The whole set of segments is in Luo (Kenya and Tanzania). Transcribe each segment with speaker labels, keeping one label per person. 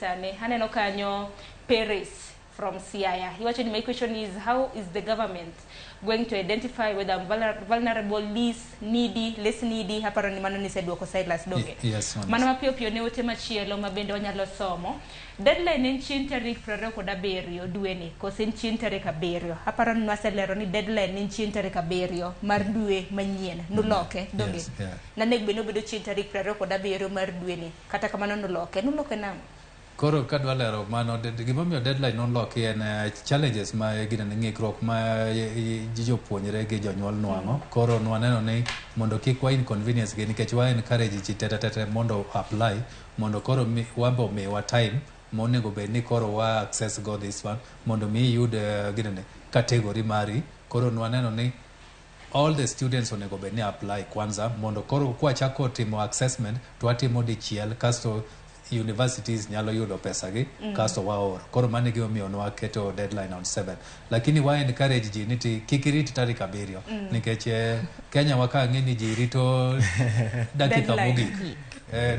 Speaker 1: Sani aneno kanyo Paris from Siaya. Iwacho ni, "My question is, how is the government going to identify whether I'm vulnerable, least needy, less needy?" Aparo ni mano niseduoko, Silas, donge?
Speaker 2: Yes, mano.
Speaker 1: Mano mapiyo piyo ne ote machielo ma bende wanyalo somo. "Deadline en chieng' tarik 27 dweni kose en chieng' tarik 7?" Aparo ni nwaselero ni deadline en chieng' tarik 7 mar dwe manyien. Nuloke, donge?
Speaker 2: Yes, yeah.
Speaker 1: Nanego bed ni obedo chieng' tarik 27 mar dweni. Kata kamano nuloke. Nuloke nang'o?
Speaker 2: Koro kadwa lero mano, gimomiyo deadline noloki en challenges ma ginene, ng'ikruok ma jopuonjre gi jonyuol nwang'o. Koro nwaneno ni mondo kik wa inconvenience gi, nikech wa encourage ji tete tete mondo apply, mondo koro wambe omiwa time monego bed ni koro wa access go this one, mondo mi iyud ginene category mari. Koro nwaneno ni all the students onego bed ni apply kwanza, mondo koro kwachako timo assessment to watimo dichiel, kasto universities nyalo yudo pesa gi kasto waoro. Koro mano e gimomiyo nwaketo deadline on 7, lakini wa encourage ji ni ti kik irit tarik 7, nikech Kenya wa ka ng'e ni ji rito dakika
Speaker 1: Deadline.
Speaker 2: mogik.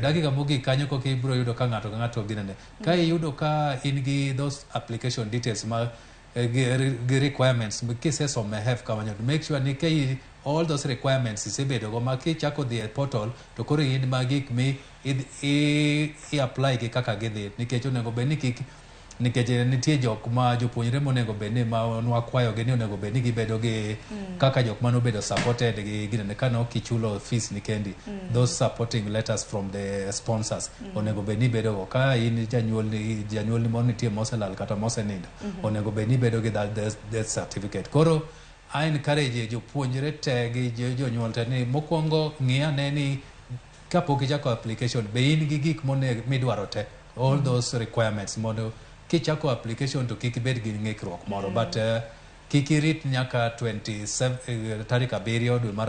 Speaker 2: Dakika mogik kanyo koka ibiro yudo ka ng'ato ka ng'ato ginene. Ka iyudo ka in gi those application details ma gi requirements kisesomo e HEF kamano, to make sure ni ka all those requirements isebedo go ma kichako dhi e portal, to koro in ma gik mi i apply gi kaka gidhi, nikech onego bed ni kik, nikech nitie jok ma jopuonjre monego bed ni ma nwakwayo gi ni onego bed ni gibedo gi kaka jok manobedo supported gi ginene ka nok ichulo fees ni kendi, those supporting letters from the sponsors onego bed ni ibedo go. Ka in janyuol ni, janyuol ni moro nitie moselal kata mosenindo, onego bed ni ibedo gi that death certificate. Koro I encourage jopuonjre te gi jonyuol te ni mokwongo ng'i ane ni kapok ichako application, be in gi gik midwaro te, all those requirements, mondo kichako application to kik ibed gi ng'ikruok moro. But kik irit nyaka 27, tarik 7 dwe mar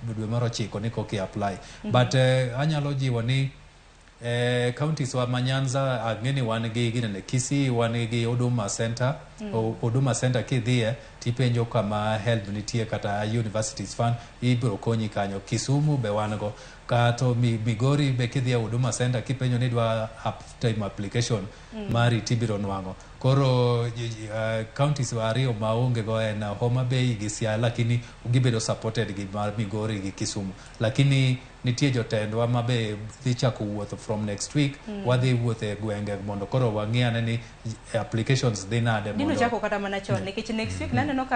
Speaker 2: 9 ni koki apply. But anyalo jiwo ni counties wa ma Nyanza, ang'e ni wan gi ginene Kisii, wan gi Huduma Center. Huduma Center kidhiye tipenjo kama HELB nitie kata Universities Fund, ibiro konyi kanyo. Kisumu be wan go kato Migori be kidhi e Huduma Center kipenjo ni idwa timo application mari, tibiro nwang'o. Koro counties ariyo maonge go en Homa Bay gi Siaya, lakini gibedo supported gi mar Migori gi Kisumu. Lakini nitie jotendwa ma be dhi chako wuotho from next week. Wadhi wuotho e gwenge mondo koro wang'i ane ni applications dhi nade
Speaker 1: Dino
Speaker 2: mondo
Speaker 1: chako kata mana chon, nikech next week naneno ka